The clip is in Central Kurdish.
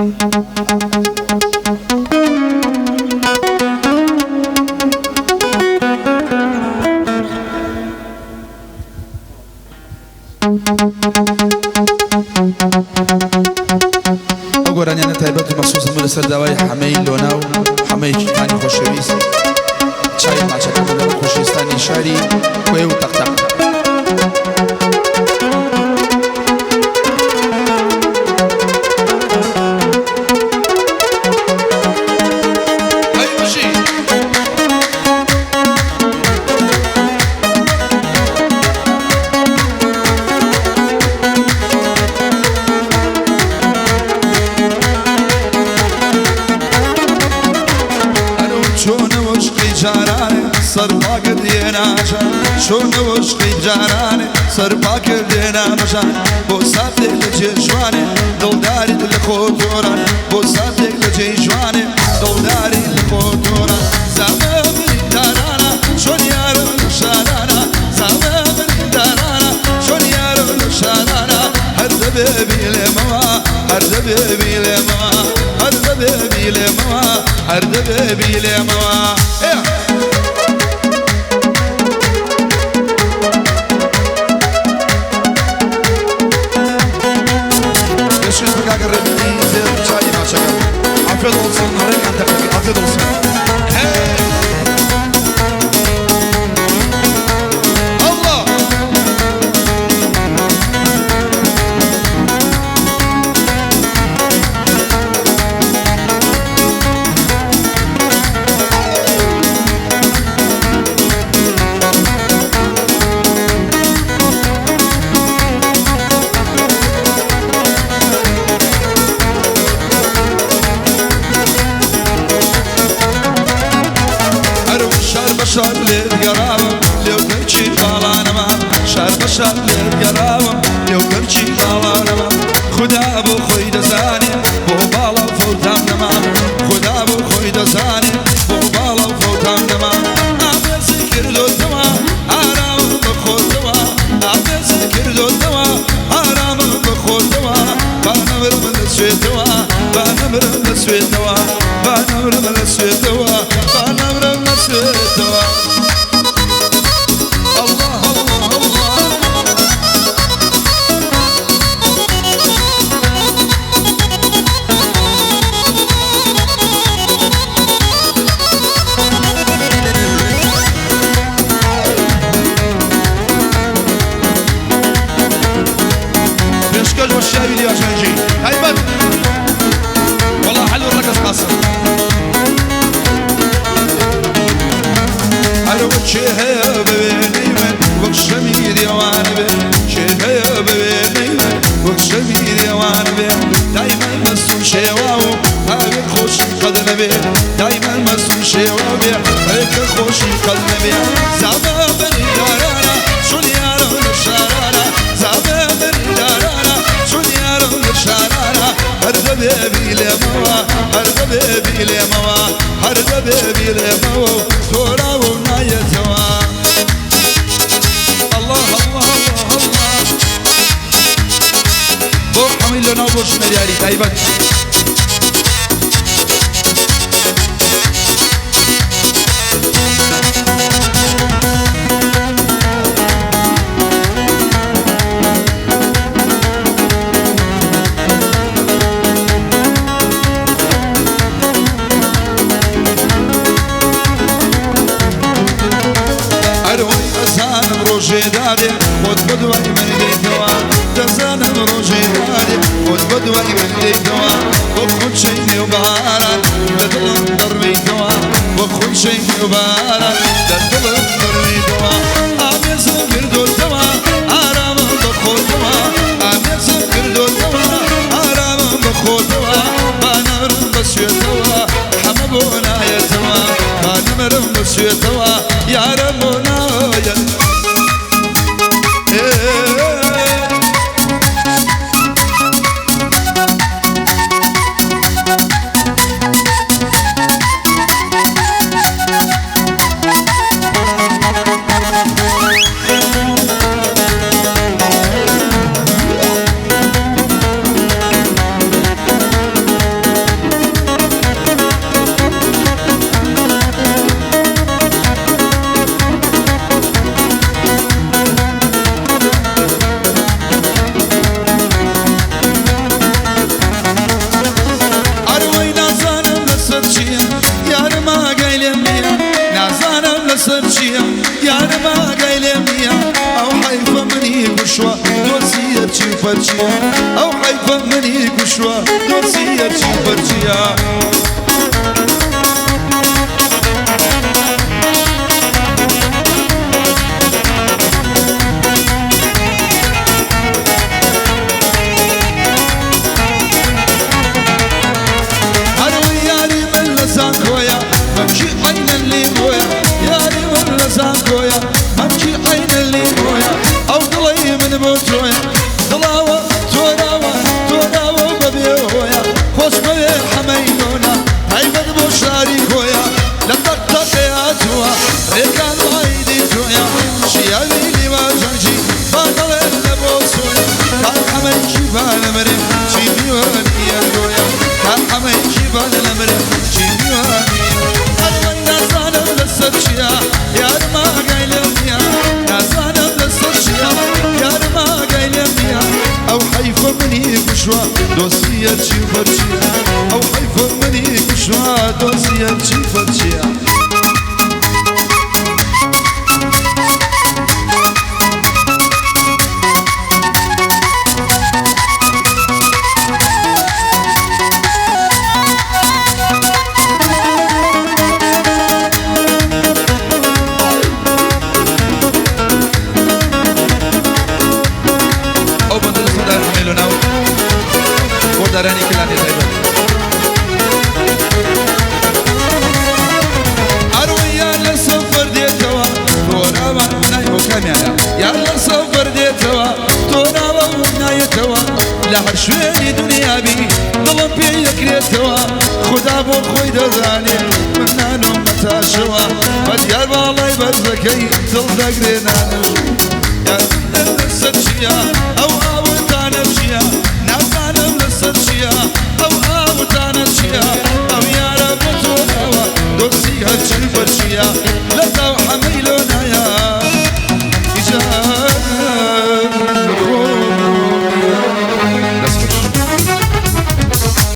ئەو گۆرانیانە تایبەت و مەخسوسن بوو لەسەر داوای حەمەی لۆنا و حەمەی خانی خۆشەویست چای ماچەکە بوو لەگەڵ خۆشەویستانی شاری کۆیە و تەقتەق. هەی بژی. ئەرۆ چۆنە وشقی جارانێ سەر پاکت لێناجان، چۆنە وشقی جارانێ سەر پاکت لێنامەژان، بۆ ساتێک لە جێ ژوانێ دڵداریت لە خۆ تۆران، بۆ ساتێک لە جێ ژوانێ دڵداری لە خۆ تۆران، زامە بریندارانە چۆن یارم لە شارانە، زامە بریندارانە چۆن یارم لە شارانە، هەر دەبێ بیلێمەوە، هەر دەبێ بیلێمەوە، هەر دەبێ بیلێمەوە، هەر دەبێ بیلێمەوە. پێشکەش بە کاکە ڕێبینی زێر چای ماچەکە. Afiyet olsun ڕێک ئەنتەپەکە. Afiyet olsun. Hey! Allah! ئەرۆ شار بە شار لێت گەڕاوم لێو دەرچی باڵانەما، شار بە شار لێت گەڕاوم لێو دەرچی باڵانەما، خودا بۆ خۆی دەزانێ بۆ باڵا و فەوتام نەما، خودا بۆ خۆی دەزانێ بۆ باڵا و فەوتام نەما، ئامێزی کردۆتەوە ئارامم بە خۆتەوە، ئامێزی کردۆتەوە ئارامم بە خۆتەوە، با نەمرم لە سوێتەوە، با نەمرم لە سوێتەوە، با نەمرم لە سوێتەوە، با نەمرم لە سوێتەوە. الله الله الله. پێشکەش بە شاوی لیواجانجی تایبەت. والله حلو الرقص قاسم. ئەرەوە کێ هەیە بوێنەی من وەک شەمی دێوانە بێ، کێ هەیە بوێنەی من وەک شەمی دێوانە بێ، دایمەن مەستم شێواو تاوێک خۆشی قەد نەبێ، دایمەن مەستم شێواو بێ ڕێکە خۆشی قەد نەبێ، زامە بریندارانە چۆن یارم لە شارانە، زامە بریندارانە چۆن یارم لە شارانە، هەر دەبێ بیلێمەوە، هەر دەبێ بیلێمەوە، هەر دەبێ بیلێمەوە و تۆراوە و نایەتەوە. الله الله الله الله. بۆ حەمەی لەناو بۆ ژمێریاری تایبەت. ئەرۆی ئەزانم ڕۆژێ دادێ خۆت بە دوای من دێیتەوە، دەزانم ڕۆژێ دادێ خۆت بە دوای من دێیتەوە، وەک خونچەی نێو بەهاران لە دڵم دەڕویتەوە، وەک خونچەی نێو بەهاران لە دڵم دەڕویتەوە، ئامێزم کردۆتەوە ئارامم بە خۆتەوە، ئامێزم کردۆتەوە ئارامم بە خۆتەوە، با نەمرم بە سوێتەوە حەمە بۆ نایەتەوە، با نەمرم بە سوێتەوە یارم بۆ نایەت. ئەو حەیفە منی کوشتووە دۆستی هەرچی پەرچییە. هەروەی یاری من لە زانکۆیە مەمکی عەینەن لیمۆیە، یاری من لە زانکۆیە مەمکی عەینەن لیمۆیە، ئەو دڵەی من بۆ تۆیە دڵاوە تۆراوە تۆراوە بەبێ هۆیە، خۆشمەوێ حەمەی نۆنە تایبەت بۆ شاری کۆیە، لە تەق تەقێ هاتووە ڕێکان وایدی تۆیە، شیاوی لیوا جەنگی با دەڵێن لە بۆ سۆیە، کاک حەمەی کیفا لەمرێ چی میوانی ئەرگۆیە، کاک حەمەی کیفا لەمرێ چی میوانی. ئەروەی نازانم لەسەر چییە یارم ئاگای لێم نییە، نازانم لەسەر چییە یارم ئاگای لێم نییە، ئەو حەیفە منی کوشتووە دۆستی هەرچی و پەرچییە، ئەو حەیفە منی کوشتووە دۆستی هەرچی و پەرچییە. ئەو بەندە لە سەردار حەمەی لۆناو بۆ دارانی کلانی تایبەت. ئەروەی یار لە سەفەر دێتەوە تۆراوە نای هۆکامیانە، یار لە سەفەر دێتەوە تۆراوە و نایەتەوە، لە هەر شوێنی دنیابی دڵم پێ دەکرێتەوە، خودا بۆ خۆی دەزانێ من نانم بەتاشەوە، بە دیار باڵای بەرزەکەی دڵ دەگرێ نانم. یار لەسەر چییە ئەو ئاوتانە چییە، نازانم لەسەر چییە ئەو ئاوتانە چییە، ئەو یارە بۆ تۆراوە دۆستی هەرچی پەرچییە،